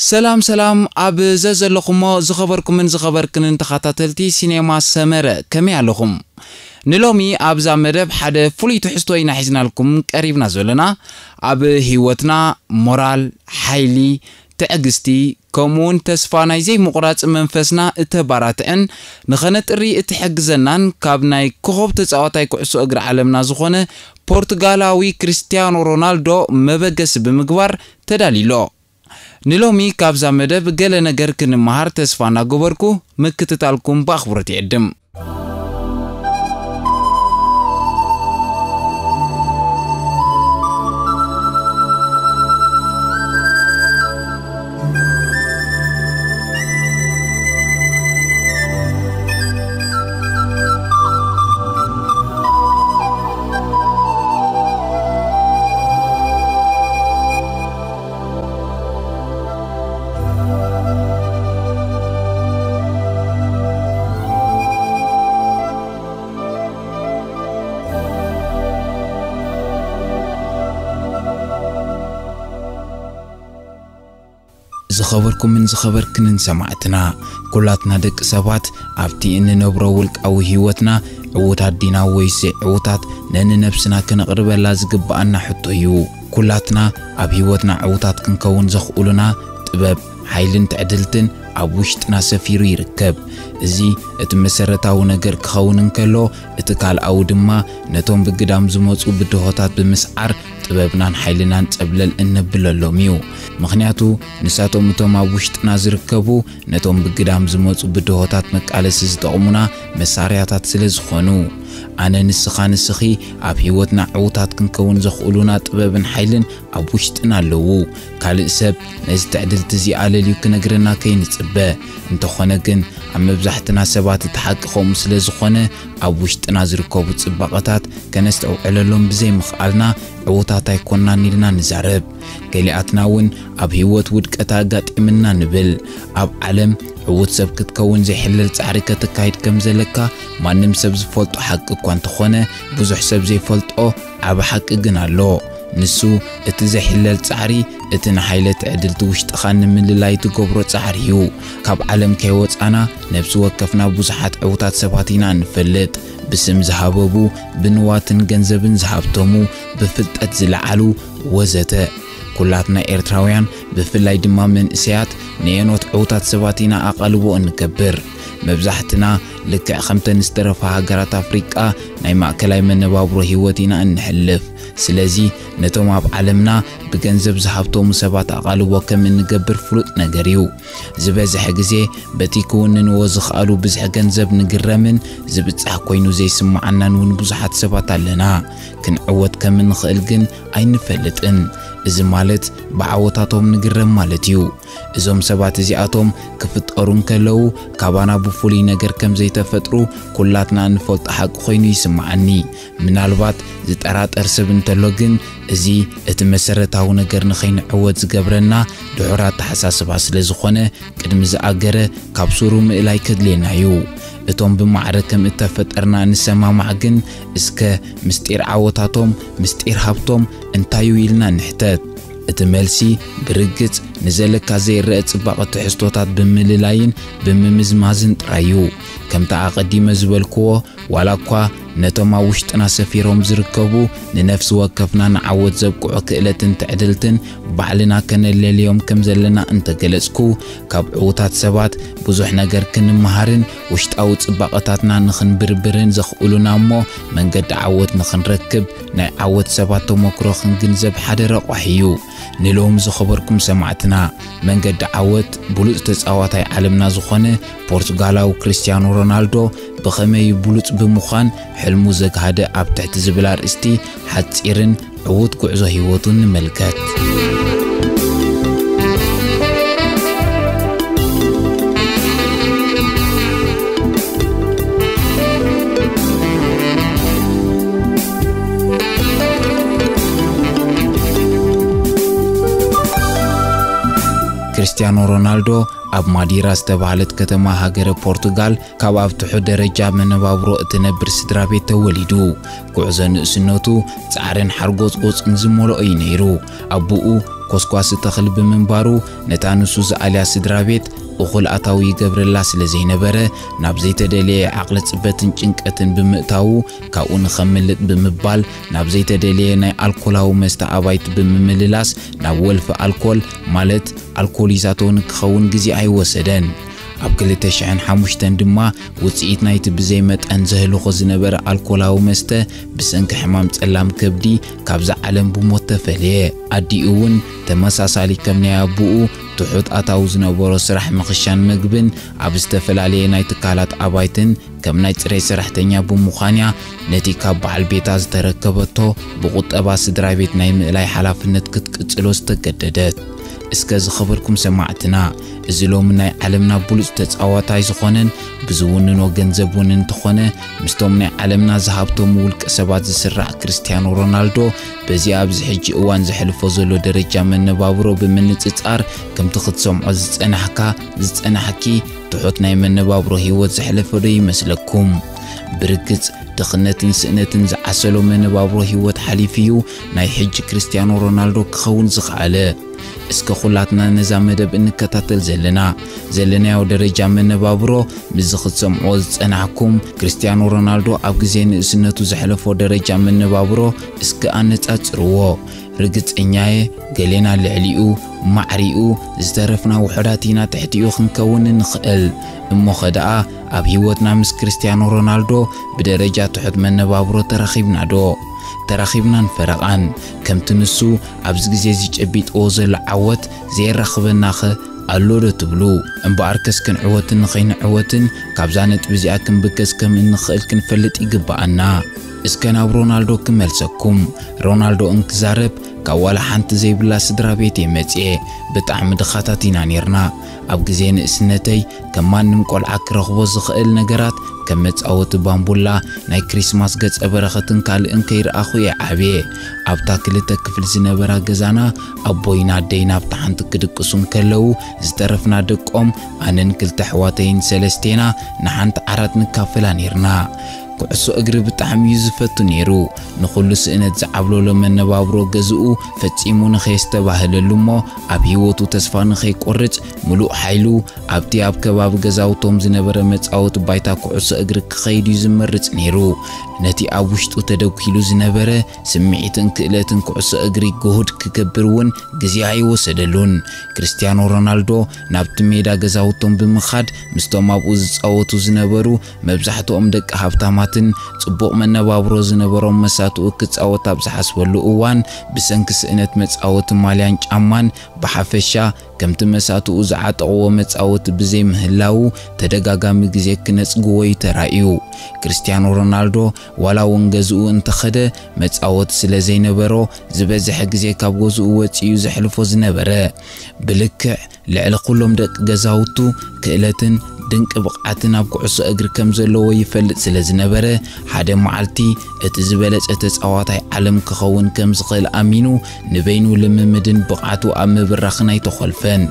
ሰላም ሰላም፣ ኣብ ዘዘለኹሞ ዝኸበርኩምን ዝኸበርክንን ተኸታተልቲ ሲኔማ ሰመረ፣ ከመይ ኣለኹም? ንሎሚ ኣብዛ መደብ ሓደ ፍሉይ ትሕዝቶ ኢና ሒዝናልኩም ቀሪብና ዘለና። ኣብ ህይወትና ሞራል፣ ሓይሊ፣ ትዕግስቲ፣ ከምኡውን ተስፋ ናይ ዘይምቑራጽ መንፈስና እተባራትዕን ንኸነጥሪ እትሕግዘናን ካብ ናይ ኮኸብ ተጻዋታይ ኩዕሶ እግሪ ዓለምና ዝኾነ ፖርቱጋላዊ ክርስቲያኖ ሮናልዶ መበገሲ ብምግባር ተዳልዩ ኣሎ። ንሎሚ ካብዛ መደብ ገለ ነገር ክንመሃር ተስፋ እናገበርኩ ምክትታልኩም ብኣኽብሮት ይዕድም። ዝኸበርኩምን ዝኸበርክንን ሰማዕትና፣ ኩላትና ደቂ ሰባት ኣብቲ እንነብሮ ውልቃዊ ህይወትና ዕዉታት ዲና ወይስ ዘይዕዉታት ነንነብስና ከነቕርበላ ዝግብኣና ሕቶ እዩ። ኩላትና ኣብ ህይወትና ዕዉታት ክንከውን ዘኽእሉና ጥበብ፣ ሓይልን ትዕድልትን ኣብ ውሽጥና ሰፊሩ ይርከብ። እዚ እቲ መሰረታዊ ነገር ክኸውን እንከሎ፣ እቲ ካልኣዊ ድማ ነቶም ብግዳም ዝመጹ ብድሆታት ብምስዓር ጥበብናን ሓይልናን ጸብለል እነብለሎም እዩ። ምኽንያቱ ንሳቶም እቶም ኣብ ውሽጥና ዝርከቡ፣ ነቶም ብግዳም ዝመጹ ብድሆታት መቃለሲ ዝጠቕሙና መሳርያታት ስለ ዝኾኑ። ኣነ፣ ንስኻ፣ ንስኺ ኣብ ህይወትና ዕዉታት ክንከውን ዘኽእሉና ጥበብን ሓይልን ኣብ ውሽጥና ኣለዉ። ካልእ ሰብ ነዚ ትዕድልቲ እዚ ኣለልዩ ክነግረና ከይንጽበ። እንተኾነ ግን፣ ኣብ መብዛሕትና ሰባት እቲ ሓቂ ከምኡ ስለ ዝኾነ፣ ኣብ ውሽጥና ዝርከቡ ጽባቐታት ከነስተውዕለሎም ብዘይምኽኣልና ዕዉታት ኣይኮንናን ኢልና ንዛረብ። ገሊኣትና እውን ኣብ ህይወት ውድቀት ኣጋጢምና ንብል። ኣብ ዓለም ዕዉት ሰብ ክትከውን ዘይሕለል ጻዕሪ ከተካይድ ከም ዘለካ ማንም ሰብ ዝፈልጦ ሓቂ እኳ እንተኾነ፣ ብዙሕ ሰብ ዘይፈልጦ ዓቢ ሓቂ ግን ኣሎ። ንሱ እቲ ዘይሕለል ጻዕሪ፣ እቲ ንሓይለ ትዕድልቲ ውሽጥኻ ንምልላይ ትገብሮ ጻዕሪ እዩ። ካብ ዓለም ከይወጻና ነብሲ ወከፍና ብዙሓት ዕዉታት ሰባት ኢና እንፈልጥ። ብስም ዝሃበቡ፣ ብንዋትን ገንዘብን ዝሃብተሙ፣ ብፍልጠት ዝለዓሉ ወዘተ። ኩላትና ኤርትራውያን፣ ብፍላይ ድማ መንእሰያት፣ ነየኖት ዕዉታት ሰባት ኢና ኣቓልቦ እንገብር? መብዛሕትና፣ ልክዕ ከምተን ዝተረፋ ሃገራት ኣፍሪቃ፣ ናይ ማእከላይ መነባብሮ ህይወት ኢና እንሕልፍ። ስለዚ፣ ነቶም ኣብ ዓለምና ብገንዘብ ዝሃብተሙ ሰባት ኣቓልቦ ከም እንገብር ፍሉጥ ነገር እዩ። ዝበዝሐ ግዜ፣ በቲ ክውንንዎ ዝኽኣሉ ብዝሒ ገንዘብ ንግረምን ዝብጻሕ ኮይኑ ዘይስምዓናን እውን ብዙሓት ሰባት ኣለና። ክንዕወት ከም እንኽእል ግን ኣይንፈልጥን። እዚ ማለት ብዓወታቶም ንግረም ማለት እዩ። እዞም ሰባት እዚኣቶም ክፍጠሩ እንከለዉ ካባና ብፍሉይ ነገር ከም ዘይተፈጥሩ ኩላትና እንፈልጦ ሓቂ ኮይኑ ይስምዓኒ። ምናልባት ዝጠራጠር ሰብ እንተሎ ግን፣ እዚ እቲ መሰረታዊ ነገር ንኸይንዕወት ዝገብረና ድሑር ኣተሓሳስባ ስለ ዝኾነ፣ ቅድሚ ዝኣገረ ካብ ሱሩ ምእላይ ከድልየና እዩ። እቶም ብማዕረ ከም እተፈጠርና እንሰማማዕ ግን፣ እስከ ምስጢር ዓወታቶም፣ ምስጢር ሃብቶም እንታይ እዩ ኢልና ንሕተት። እቲ መልሲ ብርግጽ ንዘለካ ዘይረአ ጽባቐ ትሕዝቶታት ብምልላይን ብምምዝማዝን ጥራይ እዩ። ከምቲ ኣቐዲመ ዝበልክዎ፣ ዋላ እኳ ነቶም ኣብ ውሽጥና ሰፊሮም ዝርከቡ ንነፍሲ ወከፍና ንዓወት ዘብቅዑ ክእለትን ትዕድልትን ባዕልና ከነለልዮም ከም ዘለና እንተገለጽኩ፣ ካብ ዕዉታት ሰባት ብዙሕ ነገር ክንመሃርን ውሽጣዊ ጽባቐታትና ንኽንብርብርን ዘኽእሉና እሞ መንገዲ ዓወት ንኽንረክብ ናይ ዓወት ሰባት ተመክሮ ክንግንዘብ ሓደ ረቋሒ እዩ። ንሎሚ ዝኸበርኩም ሰማዕትና፣ መንገዲ ዓወት ብሉጽ ተጻዋታይ ዓለምና ዝኾነ ፖርቱጋላዊ ክርስቲያኖ ሮናልዶ ብኸመይ ብሉጽ ብምዃን ሕልሙ ዘግሃደ ኣብ ትሕቲ ዝብል ኣርእስቲ ሓጺርን ዕዉት ጉዕዞ ህይወቱን ንመልከት። ክርስትያኖ ሮናልዶ ኣብ ማዲራ ዝተባህለት ከተማ ሃገረ ፖርቱጋል ካብ ኣብ ትሑት ደረጃ መነባብሮ እትነብር ስድራ ቤት ተወሊዱ። ጉዕዞ ንእስነቱ ጻዕርን ሓርጎጽጎጽን ዝመልኦ እዩ ነይሩ። ኣቦኡ ኮስኳሲ ተኽሊ ብምንባሩ፣ ነታ ንሱ ዝኣልያ ስድራ ቤት እኹል ኣታዊ ይገብረላ ስለ ዘይነበረ፣ ናብ ዘይተደለየ ዓቕሊ ጽበትን ጭንቀትን ብምእታዉ፣ ካብኡ ንኸምልጥ ብምባል ናብ ዘይተደለየ ናይ ኣልኮላዊ መስተ ኣባይቲ ብምምልላስ ናብ ወልፊ ኣልኮል፣ ማለት ኣልኮሊዛቶ ንክኸውን ግዜ ኣይወሰደን። ኣብ ክልተ ሽሕን ሓሙሽተን ድማ ውጽኢት ናይቲ ብዘይ መጠን ዘህልኾ ዝነበረ ኣልኮላዊ መስተ ብሰንኪ ሕማም ጸላም ከብዲ ካብዛ ዓለም ብሞት ተፈልየ። ኣዲኡ እውን ተመሳሳሊ ከም ናይ ኣቦኡ ትሑት ኣታዊ ዝነበሮ ስራሕ ምኽሻን መግብን ኣብ ዝተፈላለየ ናይ ትካላት ኣባይትን ከም ናይ ጽሬት ሰራሕተኛ ብምዃን'ያ ነቲ ካብ በዓል ቤታ ዝተረከበቶ ብቁጠባ ስድራ ቤት ናይ ምእላይ ሓላፍነት ክትቅጽሎ ዝተገደደት። እስከ ዝኸበርኩም ሰማዕትና፣ እዚ ሎሚ ናይ ዓለምና ብሉጽ ተጻዋታይ ዝኾነን ብዝውንኖ ገንዘብ እውን እንተኾነ ምስቶም ናይ ዓለምና ዝሃብተሙ ውልቀ ሰባት ዝስራዕ ክርስትያኖ ሮናልዶ በዚ ኣብዚ ሕጂ እዋን ዘሕልፎ ዘሎ ደረጃ መነባብሮ ብምንጽጻር ከምቲ ክትሰምዖ ዝጸናሕካ ዝጸናሕኪ ትሑት ናይ መነባብሮ ህይወት ዘሕለፈ ዶ ይመስለኩም? ብርግጽ ድኽነትን ስእነትን ዝዓሰሎ መነባብሮ ህይወት ሓሊፉ እዩ ናይ ሕጂ ክርስትያኖ ሮናልዶ ክኸውን ዝኸኣለ። እስከ ኩላትና ነዛ መደብ እንከታተል ዘለና ዘለናዮ ደረጃ መነባብሮ ምስዚ ክትሰምዕዎ ዝጸናሕኩም ክርስትያኖ ሮናልዶ ኣብ ግዜ ንእስነቱ ዘሕለፎ ደረጃ መነባብሮ እስከ ኣነጻጽርዎ። ርግጸኛየ ገሌና ልዕሊኡ ማዕሪኡ ዝተረፍና ውሑዳት ኢና ትሕቲኡ ክንከውን እንኽእል። እሞኸ ደኣ ኣብ ህይወትና ምስ ክርስትያኖ ሮናልዶ ብደረጃ ትሑት መነባብሮ ተራኺብና ዶ? ተራኺብናን ፈረቓን። ከምቲ ንሱ ኣብዚ ግዜ እዚ ጨቢጥዎ ዘሎ ዓወት ዘየራኽበናኸ ኣሎ ዶ ትብሉ? እምበኣርከስ ክንዕወትን ንኸይንዕወትን ካብዛ ነጥቢ እዚኣ ክንብገስ ከም እንኽእል ክንፈልጥ ይግብኣና። እስከ ናብ ሮናልዶ ክመልሰኩም። ሮናልዶ እንክዛረብ ካብ ዋላ ሓንቲ ዘይብላ ስድራ ቤት እየ መጽየ። ብጣዕሚ ድኻታት ኢና ኔርና። ኣብ ግዜ ንእስነተይ ከም ማንም ቆልዓ ክረኽቦ ዝኽእል ነገራት ከም መጻወቲ ባምቡላ፣ ናይ ክሪስማስ ገጸ በረኸትን ካልእን ከይረኣኹ እየ ዓብየ። ኣብታ ክልተ ክፍሊ ዝነበራ ገዛና ኣቦይን ኣደይን ኣብታ ሓንቲ ክድቅሱ እንከለዉ ዝተረፍና ደቆም ኣነን ክልተ ኣሕዋተይን ሰለስቴና ንሓንቲ ዓራት ንካፈላ ኔርና። ኩዕሶ እግሪ ብጣዕሚ እዩ ዝፈቱ ነይሩ። ንኹሉ ስእነት ዝዓብለሎ መነባብሮ ገዝኡ ፈጺሙ ንኸየስተባህለሉ እሞ ኣብ ህይወቱ ተስፋ ንኸይቆርጽ ምሉእ ሓይሉ ኣብቲ ኣብ ከባቢ ገዛውቶም ዝነበረ መጻወቲ ባይታ ኩዕሶ እግሪ ክኸይድ እዩ ዝመርጽ ነይሩ። ነቲ ኣብ ውሽጡ ተደጒሉ ዝነበረ ስምዒትን ክእለትን ኩዕሶ እግሪ ግሁድ ክገብር እውን ግዜ ኣይወሰደሉን። ክርስትያኖ ሮናልዶ ናብቲ ሜዳ ገዛውቶም ብምኻድ ምስቶም ኣብኡ ዝጻወቱ ዝነበሩ መብዛሕትኦም ደቂ ሃብታማትን ጽቡቕ መነባብሮ ዝነበሮም መሳትኡ ክጻወት ኣብ ዝሓስበሉ እዋን ብሰንኪ ስእነት መጻወቲ ማልያን ጫማን ብሓፈሻ ከምቲ መሳትኡ ዝዓጠቕዎ መጻወቲ ብዘይምህላዉ ተደጋጋሚ ግዜ ክነጽግዎ እዩ ተራእዩ። ክርስትያኖ ሮናልዶ ዋላ እውን ገዝኡ እንተኸደ መጻወቲ ስለ ዘይነበሮ ዝበዝሐ ግዜ ካብ ገዝኡ ወጺኡ ዘሕልፎ ዝነበረ። ብልክዕ ልዕሊ ኩሎም ደቂ ገዛውቱ ክእለትን ድንቂ ብቕዓትን ኣብ ኩዕሶ እግሪ ከም ዘለዎ ይፈልጥ ስለ ዝነበረ ሓደ መዓልቲ እቲ ዝበለጸ ተጻዋታይ ዓለም ክኸውን ከም ዝኽእል ኣሚኑ ንበይኑ ልምምድን ብቕዓቱ ኣብ ምብራኽን ኣይተኾልፈን።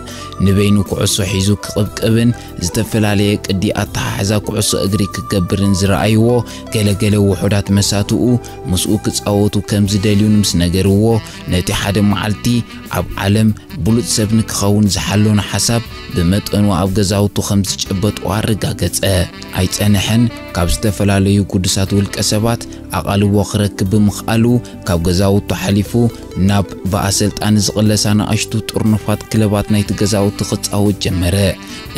ንበይኑ ኩዕሶ ሒዙ ክቕብቅብን ዝተፈላለየ ቅዲ ኣተሓሕዛ ኩዕሶ እግሪ ክገብርን ዝረኣይዎ ገለገለ ውሑዳት መሳትኡ ምስኡ ክጻወቱ ከም ዝደልዩን ምስ ነገርዎ ነቲ ሓደ መዓልቲ ኣብ ዓለም ብሉጽ ሰብ ንክኸውን ዝሓለኖ ሓሳብ ብመጠኑ ኣብ ገዛውቱ ከም ዝጨበጥዎ ኣረጋገጸ። ኣይጸንሐን፣ ካብ ዝተፈላለዩ ግዱሳት ውልቀ ሰባት ኣቓልቦ ክረክብ ብምኽኣሉ ካብ ገዛውቱ ሓሊፉ ናብ ብኣሰልጣኒ ዝቕለሳ ንኣሽቱ ጥርኑፋት ክለባት ናይቲ ገዛውቲ ክጻወት ጀመረ።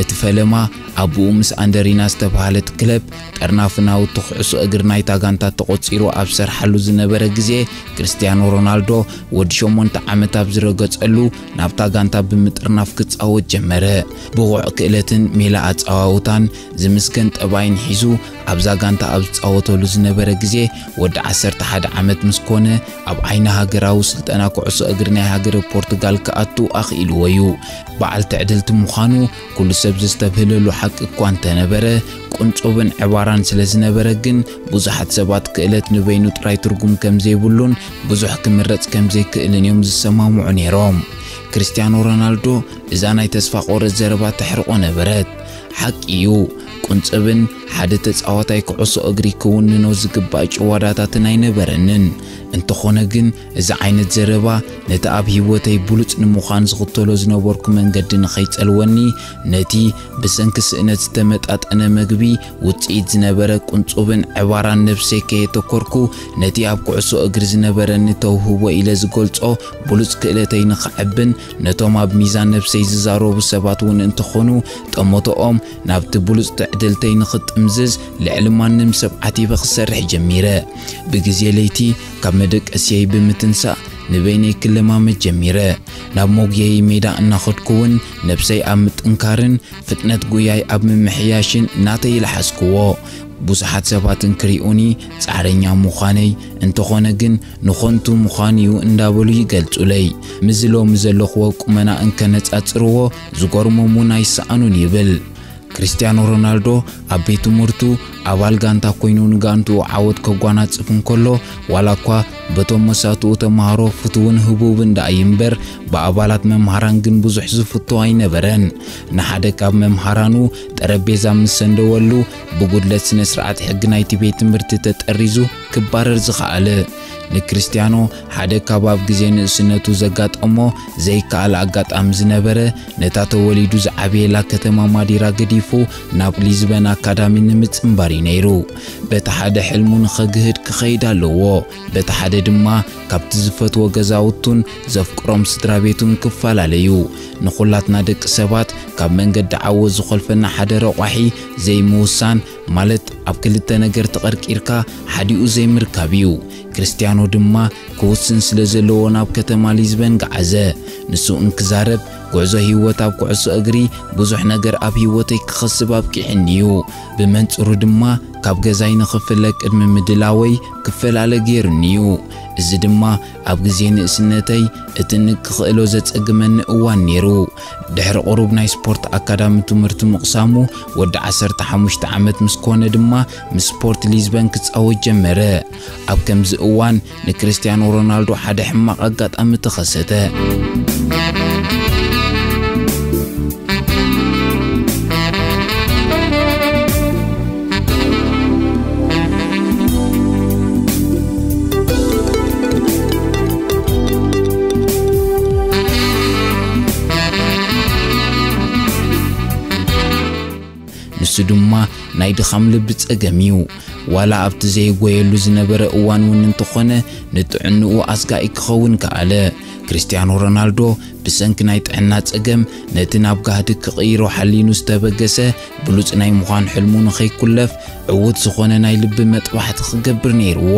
እቲ ፈለማ ኣቦኡ ምስ ኣንደሪና ዝተባህለት ክለብ ጠርናፊ ናውቲ ኩዕሶ እግሪ ናይታ ጋንታ ተቖጺሩ ኣብ ዝሰርሓሉ ዝነበረ ግዜ ክርስትያኖ ሮናልዶ ወዲ ሸሞንተ ዓመት ኣብ ዝረገጸሉ ናብታ ጋንታ ብምጥርናፍ ክጻወት ጀመረ። ብቑዕ ክእለትን ሜላ ኣጻዋውታን ዝምስገን ጠባይን ሒዙ ኣብዛ ጋንታ ኣብ ዝጻወተሉ ዝነበረ ግዜ ወዲ ዓሰርተ ሓደ ዓመት ምስ ኮነ ኣብ ዓይኒ ሃገራዊ ስልጠና ኩዕሶ እግሪ ናይ ሃገረ ፖርቱጋል ክኣቱ ኣኽኢልዎ እዩ። በዓል ትዕድልቲ ምዃኑ ኩሉ ሰብ ዘስተብህለሉ ሓቂ እኳ እንተነበረ ቁንጹብን ዕባራን ስለ ዝነበረ ግን ብዙሓት ሰባት ክእለት ንበይኑ ጥራይ ትርጉም ከም ዘይብሉን ብዙሕ ክምረጽ ከም ዘይክእልን እዮም ዝሰማምዑ ነይሮም። ክርስትያኖ ሮናልዶ እዛ ናይ ተስፋ ቆረጽ ዘረባ ተሕርቆ ነበረት። ሓቂ እዩ፣ ቁንጽብን ሓደ ተጻዋታይ ኩዕሶ እግሪ ክውንኖ ዝግባእ ጭዋዳታትን ኣይነበረንን። እንተኾነ ግን፣ እዚ ዓይነት ዘረባ ነቲ ኣብ ህይወተይ ብሉጽ ንምዃን ዝኽተሎ ዝነበርኩ መንገዲ ንኸይጸልወኒ፣ ነቲ ብሰንኪ ስእነት ዝተመጣጠነ መግቢ ውጽኢት ዝነበረ ቁንጹብን ዕባራን ነብሰይ ከየተኮርኩ፣ ነቲ ኣብ ኩዕሶ እግሪ ዝነበረኒ ተውህቦ ኢለ ዝገልጾ ብሉጽ ክእለተይ ንኸዕብን፣ ነቶም ኣብ ሚዛን ነብሰይ ዝዛረቡ ሰባት እውን እንተኾኑ፣ ጠመቶኦም ናብቲ ብሉጽ ትዕድልተይ ንኽጥምዝዝ ልዕሊ ማንም ሰብ ዓቲበ ክሰርሕ ጀሚረ። ብግዜ ለይቲ ካብ መደቀስየይ ብምትንሳእ ንበይነይ ክለማመድ ጀሚረ። ናብ መጉየዪ ሜዳ እናኸድኩ እውን ነብሰይ ኣብ ምጥንካርን ፍጥነት ጉያይ ኣብ ምምሕያሽን ናተይ ለሓስክዎ። ብዙሓት ሰባትን ክሪኡኒ ጻዕረኛ ምዃነይ፣ እንተኾነ ግን ንኾንቱ ምዃን እዩ እንዳበሉ ይገልጹለይ። ምስዚ ሎሚ ዘለኽዎ ቁመና እንከነጻጽርዎ ዝጎርሞም እውን ኣይሰኣኑን ይብል። ክርስትያኖ ሮናልዶ ኣብ ቤት ትምህርቱ ኣባል ጋንታ ኮይኑ ንጋንትኡ ዓወት ከጓናጽፍ እንከሎ፣ ዋላ እኳ በቶም መሳትኡ ተማሃሮ ፍቱውን ህቡብን ደኣ ይንበር፣ ብኣባላት መምሃራን ግን ብዙሕ ዝፍቶ ኣይነበረን። ንሓደ ካብ መምሃራኑ ጠረጴዛ ምስ ሰንደወሉ፣ ብጉድለት ስነ ስርዓት ሕጊ ናይቲ ቤት ትምህርቲ ተጠሪዙ ክባረር ዝኸኣለ። ንክርስቲያኖ ሓደ ካብ ኣብ ግዜ ንእስነቱ ዘጋጠሞ ዘይከኣል ኣጋጣሚ ዝነበረ፣ ነታ ተወሊዱ ዝዓበየላ ከተማ ማዲራ ገዲፉ ናብ ሊዝበን ኣካዳሚ ንምጽንባር እዩ ነይሩ። በቲ ሓደ ሕልሙ ንኸግህድ ክኸይድ ኣለዎ፣ በቲ ሓደ ድማ ካብቲ ዝፈትዎ ገዛውቱን ዘፍቅሮም ስድራ ቤቱን ክፈላለዩ። ንኹላትና ደቂ ሰባት ካብ መንገዲ ዓወት ዝኾልፈና ሓደ ረቋሒ ዘይምውሳን፣ ማለት ኣብ ክልተ ነገር ተቐርቂርካ ሓዲኡ ዘይምርካብ እዩ። ክርስትያኖ ድማ ክውስን ስለ ዘለዎ ናብ ከተማ ሊዝበን ገዓዘ። ንሱ እንክዛረብ፣ ጉዕዞ ህይወት ኣብ ኩዕሶ እግሪ ብዙሕ ነገር ኣብ ህይወተይ ክኸስብ ኣብቂዕኒ እዩ። ብመንጽሩ ድማ ካብ ገዛይ ንኽፍለ ቅድሚ ምድላወይ ክፈላለ ገይሩኒ እዩ። እዚ ድማ ኣብ ግዜ ንእስነተይ እቲ ንክኽእሎ ዘጸግመኒ እዋን ነይሩ። ድሕሪ ቁሩብ ናይ ስፖርት ኣካዳሚ ትምህርቲ ምቕሳሙ፣ ወዲ ዓሰርተ ሓሙሽተ ዓመት ምስ ኮነ ድማ ምስ ስፖርት ሊዝበን ክጻወት ጀመረ። ኣብ ከምዚ እዋን ንክርስቲያኖ ሮናልዶ ሓደ ሕማቕ ኣጋጣሚ ተኸሰተ። ንሱ ድማ ናይ ድኻም ልቢ ጸገም እዩ። ዋላ ኣብቲ ዘይጎየሉ ዝነበረ እዋን እውን እንተኾነ፣ ንጥዕንኡ ኣስጋኢ ክኸውን ከኣለ። ክርስትያኖ ሮናልዶ ብሰንኪ ናይ ጥዕና ጸገም፣ ነቲ ናብ ጋህዲ ክቕይሮ ሓሊኑ ዝተበገሰ ብሉጽ ናይ ምዃን ሕልሙ ንኸይኩለፍ፣ ዕዉት ዝኾነ ናይ ልቢ መጥባሕቲ ክገብር ነይርዎ።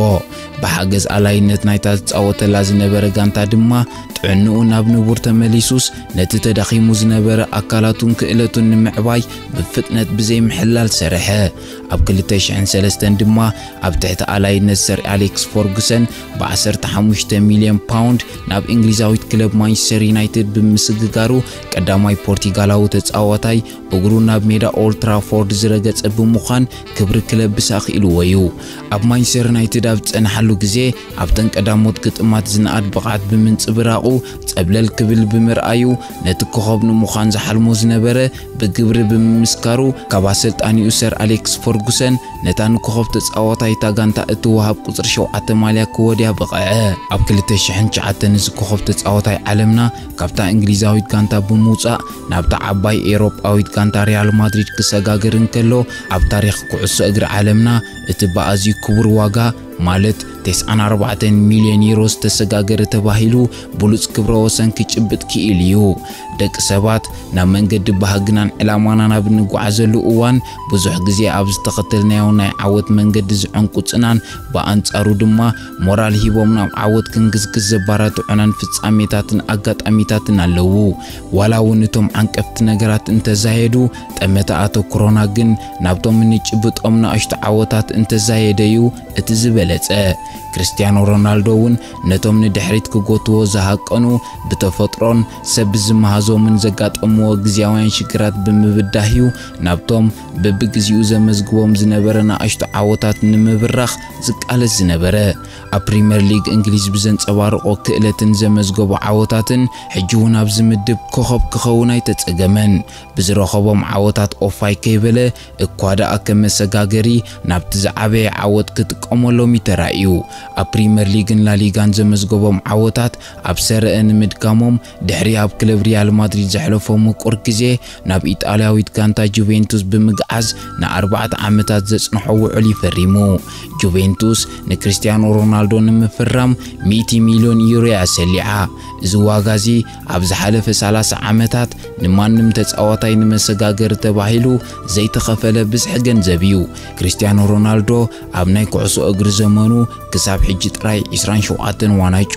ብሓገዝ ኣላይነት ናይታ ዝጻወተላ ዝነበረ ጋንታ ድማ፣ ጥዕንኡ ናብ ንቡር ተመሊሱስ፣ ነቲ ተዳኺሙ ዝነበረ ኣካላቱን ክእለቱን ንምዕባይ ብፍጥነት ብዘይምሕላል ሰርሐ። ኣብ ክልተ ሽሕን ሰለስተን ድማ፣ ኣብ ትሕቲ ኣላይነት ሰር ኣሌክስ ፈርጉሰን፣ ብ ዓሰርተ ሓሙሽተ ሚልዮን ፓውንድ ናብ እንግሊዛዊት ክለብ ማንቸስተር ዩናይትድ ብምስግጋሩ፣ ቀዳማይ ፖርቱጋላዊ ተጻዋታይ እግሩ ናብ ሜዳ ኦልድ ትራፎርድ ዝረገጸ ብምዃን፣ ክብሪ ክለብስ ኣኽኢልዎ እዩ። ኣብ ማንቸስተር ዩናይትድ ኣብ ዝጸንሓሉ ግዜ፣ ኣብተን ቀዳሞት ግጥማት ዝነኣድ ብቕዓት ብምንጽብራቑ፣ ጸብለል ክብል ብምርኣዩ፣ ነቲ ኮኸብ ንምዃን ዝሓልሞ ዝነበረ ብግብሪ ብምምስካሩ፣ ካብ ኣሰልጣኒኡ ሰር ኣሌክስ ፈርጉሰን ነታ ንኮኸብ ተጻዋታይ እታ ጋንታ እትወሃብ ቁጽሪ ሸውዓተ ማልያ ክወድያ በቕዐ። ኣብ ክልተ ሽሕን ትሽዓተን እዚ ኮኸብ ተጻዋታይ ዓለምና፣ ካብታ እንግሊዛዊት ጋንታ ብምውጻእ፣ ናብታ ዓባይ ኤውሮጳዊት ጋንታ ሪያል ማድሪድ ክሰጋገር እንከሎ፣ ኣብ ታሪኽ ኩዕሶ እግሪ ዓለምና እቲ ብኣዝዩ ክቡር ዋጋ፣ ማለት ተስዓን ኣርባዕተን ሚልዮን ዩሮ ዝተሰጋገረ ተባሂሉ፣ ብሉጽ ክብረ ወሰን ክጭብጥ ክኢሉ እዩ። ደቂ ሰባት ናብ መንገዲ ባህግናን ዕላማናን ኣብ እንጓዓዘሉ እዋን፣ ብዙሕ ግዜ ኣብ ዝተኸተልናዮ ናይ ዓወት መንገዲ ዝዕንቁጽናን፣ ብኣንጻሩ ድማ ሞራል ሂቦም ናብ ዓወት ክንግስግስ ዘባራትዑናን ፍጻሜታትን ኣጋጣሚታትን ኣለዉ። ዋላ እውን እቶም ዓንቀፍቲ ነገራት እንተዛየዱ፣ ጠመተ ኣተኩሮና ግን ናብቶም እንጭብጦም ንኣሽቱ ዓወታት እንተዛየደ እዩ እቲ ዝበለጸ። ገለጸ። ክርስትያኖ ሮናልዶ እውን ነቶም ንድሕሪት ክጎትዎ ዝሃቀኑ፣ ብተፈጥሮን ሰብ ብዝመሃዞምን ዘጋጠምዎ ግዝያውያን ሽግራት ብምብዳህ እዩ ናብቶም በብግዜኡ ዘመዝግቦም ዝነበረ ንኣሽቱ ዓወታት ንምብራኽ ዝቃለስ ዝነበረ። ኣብ ፕሪምየር ሊግ እንግሊዝ ብዘንጸባርቖ ክእለትን ዘመዝገቦ ዓወታትን፣ ሕጂ እውን ኣብዚ ምድብ ኮኸብ ክኸውን ኣይተጸገመን። ብዝረኸቦም ዓወታት ኦፋይ ከይበለ፣ እኳ ደኣ ከም መሰጋገሪ ናብቲ ዝዓበየ ዓወት ክጥቀመሎም እዩ ተራእዩ። ኣብ ፕሪምየር ሊግን ላሊጋን ዘመዝገቦም ዓወታት ኣብ ሰረአ ንምድጋሞም፣ ድሕሪ ኣብ ክለብ ሪያል ማድሪድ ዘሕለፎ ምቁር ግዜ፣ ናብ ኢጣልያዊት ጋንታ ጁቬንቱስ ብምግዓዝ ንኣርባዕተ ዓመታት ዘጽንሖ ውዕል እዩ ፈሪሙ። ጁቬንቱስ ንክሪስቲያኖ ሮናልዶ ንምፍራም ሚእቲ ሚልዮን ዩሮ እያ ሰሊዓ። እዚ ዋጋ እዚ ኣብ ዝሓለፈ ሰላሳ ዓመታት ንማንም ተጻዋታይ ንመሰጋገሪ ተባሂሉ ዘይተኸፈለ ብዝሒ ገንዘብ እዩ። ክሪስቲያኖ ሮናልዶ ኣብ ናይ ኩዕሶ እግሪ ዘመኑ ክሳብ ሕጂ ጥራይ ዕስራን ሸውዓተን ዋንጫ፣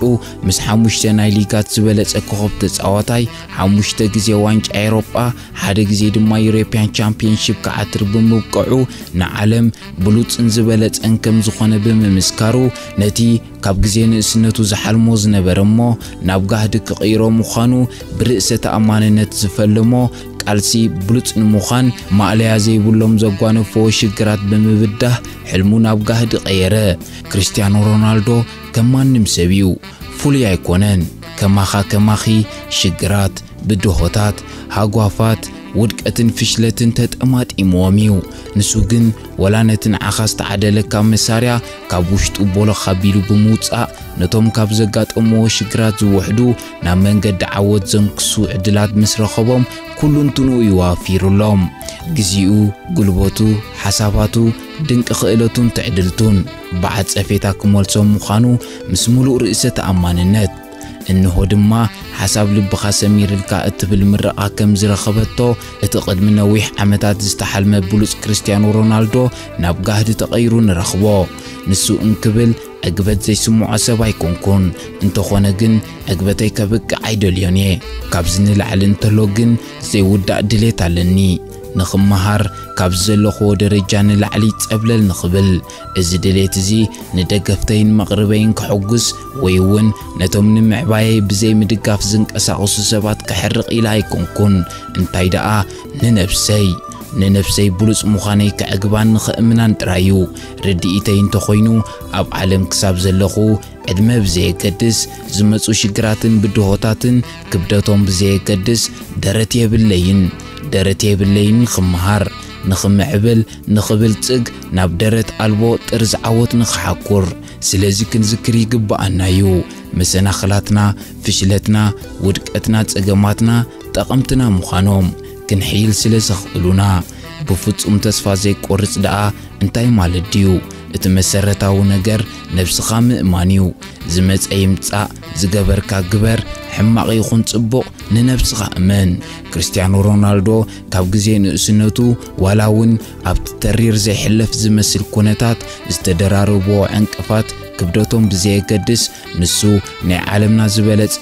ምስ ሓሙሽተ ናይ ሊጋት ዝበለጸ ኮኸብ ተጻዋታይ፣ ሓሙሽተ ግዜ ዋንጫ ኤሮጳ፣ ሓደ ግዜ ድማ ዩሮፕያን ቻምፒየንሺፕ ክዓትር ብምብቅዑ፣ ንዓለም ብሉጽን ዝበለጸን ከም ዝኾነ ብምምስካሩ፣ ነቲ ካብ ግዜ ንእስነቱ ዝሓልሞ ዝነበረ እሞ ናብ ጋህዲ ክቕይሮ ምዃኑ ብርእሰ ተኣማንነት ዝፈለሞ፣ ቃልሲ ብሉጽ ንምዃን ማእለያ ዘይብሎም ዘጓነፍዎ ሽግራት ብምብዳህ፣ ሕልሙ ናብ ጋህዲ ቀየረ። ክርስትያኖ ሮናልዶ ከም ማንም ሰብ እዩ። ፍሉይ ኣይኮነን። ከማኻ ከማኺ ሽግራት፣ ብድሆታት፣ ሃጓፋት፣ ውድቀትን ፍሽለትን ተጠማጢምዎም እዩ። ንሱ ግን ወላ ነቲ ንዓኻ ዝተዓደለካ መሳርያ ካብ ውሽጡ ቦለኽ ኣቢሉ ብምውጻእ፣ ነቶም ካብ ዘጋጠምዎ ሽግራት ዝውሕዱ ናብ መንገዲ ዓወት ዘንክሱ ዕድላት ምስ ረኸቦም፣ ኩሉ እንትንኡ እዩ ኣፊሩሎም። ግዜኡ፣ ጉልበቱ፣ ሓሳባቱ፣ ድንቂ ክእለቱን ትዕድልቱን ብዓጸፌታ ክመልሶም ምዃኑ ምስ ምሉእ ርእሰ ተኣማንነት። እንሆ ድማ ሓሳብ ልብኻ ሰሚርልካ እትብል ምረቓ ከም ዝረኸበቶ፣ እቲ ቅድሚ ነዊሕ ዓመታት ዝተሓልመ ብሉጽ ክርስትያኖ ሮናልዶ ናብ ጋህዲ ተቐይሩ ንረኽቦ። ንሱ እንክብል ዕግበት ዘይስምዖ ሰብ ኣይኮንኩን። እንተኾነ ግን ዕግበተይ ከብቅዕ ኣይደልዮን እየ። ካብዚ ንላዕሊ እንተሎ ግን ዘይውዳእ ድሌት ኣለኒ። ንኽመሃር፣ ካብዚ ዘለኽዎ ደረጃ ንላዕሊ ጸብለል ንኽብል። እዚ ድሌት እዚ ንደገፍተይን መቕርበይን ከሐጉስ ወይ እውን ነቶም ንምዕባየይ ብዘይ ምድጋፍ ዝንቀሳቐሱ ሰባት ከሕርቕ ኢለ ኣይኮንኩን። እንታይ ደኣ ንነብሰይ፣ ንነብሰይ ብሉጽ ምዃነይ ከዕግባን ንኸእምናን ጥራይ እዩ። ርድኢተይ እንተኾይኑ፣ ኣብ ዓለም ክሳብ ዘለኹ ዕድመ ብዘየገድስ፣ ዝመጹ ሽግራትን ብድሆታትን ክብደቶም ብዘየገድስ፣ ደረት የብለይን። ደረት የብለይን ንኽመሃር፣ ንኽምዕብል፣ ንኽብልጽግ፣ ናብ ደረት ኣልቦ ጥርዚ ዓወት ንኽሓኩር። ስለዚ ክንዝክር ይግብኣና እዩ። መሰናኽላትና፣ ፍሽለትና፣ ውድቀትና፣ ጸገማትና ጠቐምትና ምዃኖም ክንሕይል ስለ ዘኽእሉና። ብፍጹም ተስፋ ዘይቆርጽ ደኣ እንታይ ማለት ድዩ? እቲ መሰረታዊ ነገር ነብስኻ ምእማን እዩ። ዝመጸ ይምጻእ፣ ዝገበርካ ግበር፣ ሕማቕ ይኹን ጽቡቕ፣ ንነብስኻ እመን። ክርስትያኖ ሮናልዶ ካብ ግዜ ንእስነቱ፣ ዋላ እውን ኣብቲ ተሪር ዘይሕለፍ ዝመስል ኩነታት ዝተደራረብዎ ዕንቅፋት ክብደቶም ብዘየገድስ፣ ንሱ ናይ ዓለምና ዝበለጸ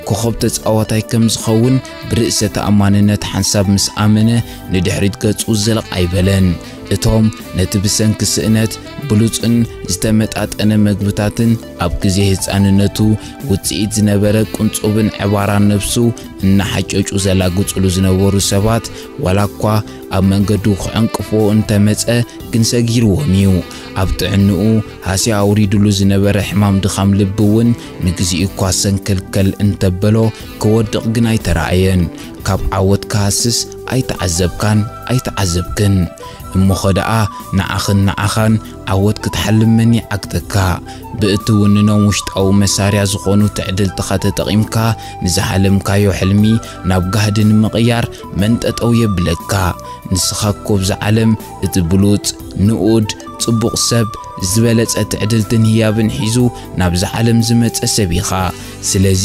ኮኸብ ተጻዋታይ ከም ዝኸውን ብርእሰ ተኣማንነት ሓንሳብ ምስ ኣመነ፣ ንድሕሪት ገጹ ዝለቕ ኣይበለን። እቶም ነቲ ብሰንኪ ስእነት ብሉጽን ዝተመጣጠነ መግብታትን ኣብ ግዜ ህጻንነቱ ውጽኢት ዝነበረ ቅንጹብን ዕባራን ነብሱ እናሓጨጩ ዘላግጹሉ ዝነበሩ ሰባት፣ ዋላ እኳ ኣብ መንገዱ ክዕንቅፍዎ እንተመጸ፣ ግን ሰጊርዎም እዩ። ኣብ ጥዕንኡ ሃስያ ኣውሪድሉ ዝነበረ ሕማም ድኻም ልቢ እውን ንግዚኡ እኳ ሰንከልከል እንተበሎ፣ ክወድቕ ግን ኣይተራእየን። ካብ ዓወት ክሃስስ ኣይተዓዘብካን ኣይተዓዘብክን። እሞኸ ደኣ ንዓኽን ንዓኻን ዓወት ክትሓልም መን ይዓግተካ? ብእትውንኖም ውሽጣዊ መሳርያ ዝኾኑ ትዕድልትኻ ተጠቒምካ፣ ንዝሓለምካዮ ሕልሚ ናብ ጋህዲ ንምቕያር መን ጠጠው የብለካ? ንስኻ እኮ ብዛ ዓለም እቲ ብሉጽ፣ ንኡድ፣ ጽቡቕ ሰብ፣ ዝበለጸ ትዕድልትን ህያብን ሒዙ ናብዛ ዓለም ዝመጸ ሰብ ኢኻ። ስለዚ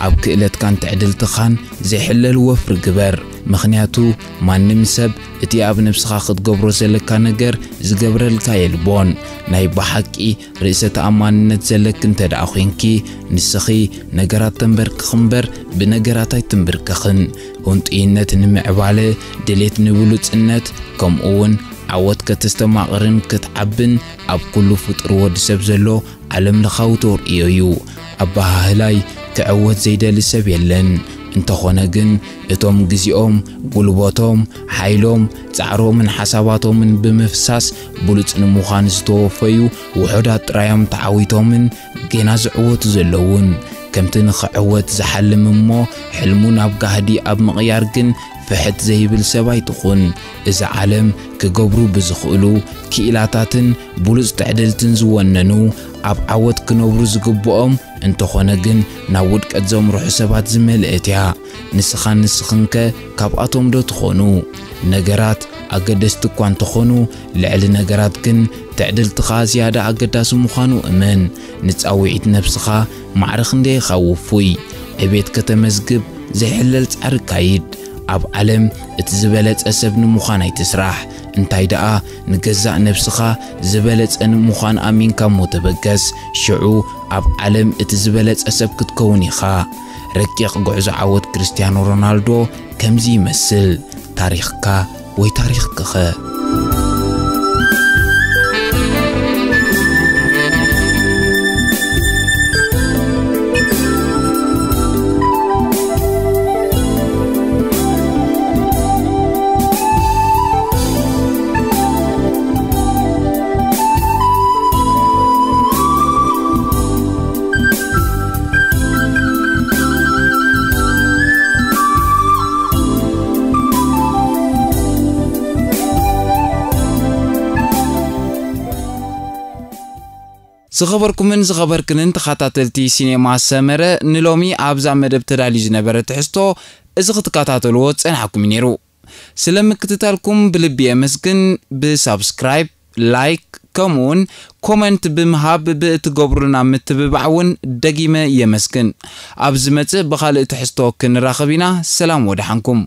ኣብ ክእለትካን ትዕድልትኻን ዘይሕለል ወፍሪ ግበር። ምኽንያቱ ማንም ሰብ እቲ ኣብ ነብስኻ ክትገብሮ ዘለካ ነገር ዝገብረልካ የልቦን። ናይ ብሓቂ ርእሰ ተኣማንነት ዘለኪ እንተ ደኣ ኾይንኪ፣ ንስኺ ነገራት ተንበርክኺ እምበር ብነገራት ኣይትንብርከኽን። ህንጡይነት ንምዕባለ፣ ድሌት ንብሉጽነት፣ ከምኡ እውን ዓወት ከተስተማቕርን ክትዓብን ኣብ ኩሉ ፍጡር ወዲ ሰብ ዘሎ ዓለም ለኻዊ ተርእዮ እዩ። ኣበሃህላይ ክዕወት ዘይደሊ ሰብ የለን። እንተኾነ ግን እቶም ግዜኦም፣ ጉልበቶም፣ ሓይሎም፣ ጻዕሮምን ሓሳባቶምን ብምፍሳስ ብሉጽ ንምዃን ዝተወፈዩ ውሑዳት ጥራዮም ተዓዊቶምን ጌና ዝዕወቱ ዘለውን። ከምቲ ንኽዕወት ዝሓልም እሞ ሕልሙ ናብ ጋህዲ ኣብ ምቕያር ግን ፍሕት ዘይብል ሰብ ኣይትኹን። እዛ ዓለም ክገብሩ ብዝኽእሉ ክኢላታትን ብሉጽ ትዕድልትን ዝወነኑ ኣብ ዓወት ክነብሩ ዝግብኦም፣ እንተኾነ ግን ናብ ውድቀት ዘምርሑ ሰባት ዝመልአት እያ። ንስኻን ንስኽንከ ካብኣቶም ዶ ትኾኑ? ነገራት ኣገደስቲ እኳ እንተኾኑ፣ ልዕሊ ነገራት ግን ትዕድልትኻ ዝያዳ ኣገዳሲ ምዃኑ እመን። ንጻውዒት ነብስኻ ማዕረ ክንደይ ኢኻ ውፉይ? ዕቤት ከተመዝግብ ዘይሕለል ጻዕሪ ካይድ። ኣብ ዓለም እቲ ዝበለጸ ሰብ ንምዃን ኣይትስራሕ። እንታይ ደኣ ንገዛእ ነብስኻ ዝበለጸ ንምዃን ኣሚንካ እሞ ተበገስ። ሽዑ ኣብ ዓለም እቲ ዝበለጸ ሰብ ክትከውን ኢኻ። ረቂቕ ጉዕዞ ዓወት ክርስትያኖ ሮናልዶ ከምዚ ይመስል። ታሪኽካ ወይ ታሪኽክኸ? ዝኸበርኩምን ዝኸበርክንን ተኸታተልቲ ሲኔማ ሰመረ፣ ንሎሚ ኣብዛ መደብ ተዳልዩ ዝነበረ ትሕዝቶ እዚ ክትከታተልዎ ጸኒሕኩም እዩ ነይሩ። ስለ ምክትታልኩም ብልቢ የመስግን። ብሳብስክራይብ፣ ላይክ፣ ከምኡውን ኮመንት ብምሃብ ብእትገብሩልና ምትብባዕ እውን ደጊመ የመስግን። ኣብ ዝመጽእ ብኻልእ ትሕዝቶ ክንራኸብ ኢና። ሰላም ወደሓንኩም።